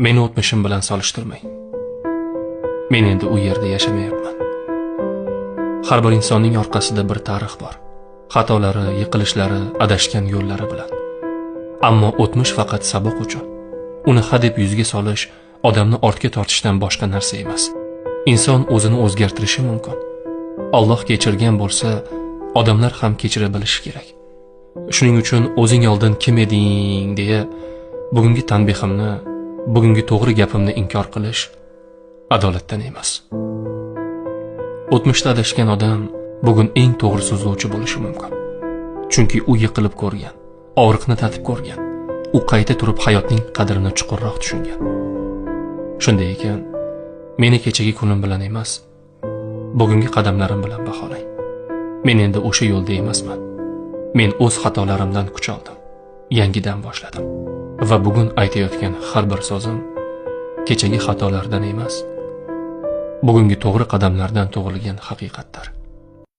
Meni o'tmishim bilan solishtirmang. Men endi u yerda yashamayapman. Har bir insonning orqasida bir tarix bor. Xatolari, yiqilishlari, adashgan yo'llari bilan. Ammo o'tmish faqat saboq uchun. Uni hadeb yuzga solish, odamni ortga tortishdan boshqa narsa emas. Inson o'zini o'zgartirishi mumkin. Alloh kechirgan bo'lsa, odamlar ham kechira bilishi kerak. Shuning uchun o'zing oldin kim eding deya bugungi tanbehimni, bugungi to'g'ri gapimni inkor qilish adolatdan emas. O'tmishda adashgan odam bugun eng to'g'ri so'zlovchi bo'lishi mumkin. Chunki u yiqilib ko'rgan, og'riqni tatib ko'rgan, u qayta turib hayotning qadrini chuqurroq tushungan. Shunday ekan, meni kechagi kunim bilan emas, bugungi qadamlarim bilan baholang. Men endi o'sha yo'lda emasman. Men o'z xatolarimdan kuch oldim, yangidan boshladim. Va bugun aytayotgan har bir so'zim kechagi xatolardan emas, bugungi to'g'ri qadamlardan tug'ilgan haqiqatdir.